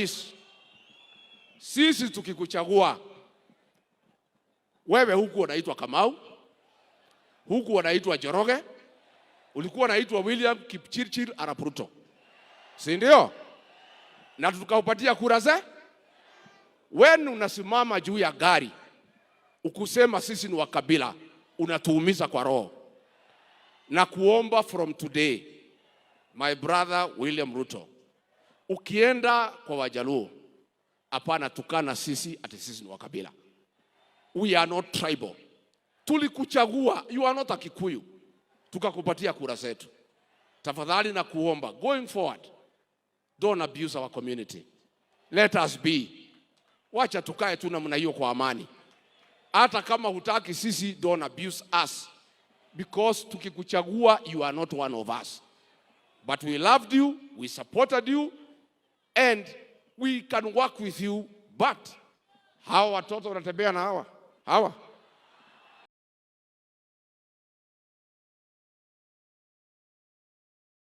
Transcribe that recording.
Rais, sisi tukikuchagua wewe, huku unaitwa Kamau, huku unaitwa Njoroge, ulikuwa unaitwa William Kipchirchir Arap Ruto, si ndio? Na tukaupatia kura ze. Wewe unasimama juu ya gari ukusema sisi ni wa kabila, unatuumiza kwa roho. Na kuomba from today, my brother William Ruto, ukienda kwa Wajaluo, hapana tukana sisi ati sisi ni wa kabila. We are not tribal. Tulikuchagua, you are not a Kikuyu, tukakupatia kura zetu. Tafadhali na kuomba, going forward, don't abuse our community. Let us be. Wacha tukae tu namna hiyo kwa amani. Hata kama hutaki sisi, don't abuse us because tukikuchagua you are not one of us. But we loved you, we supported you and we can work with you, but hawa watoto wanatembea na hawa hawa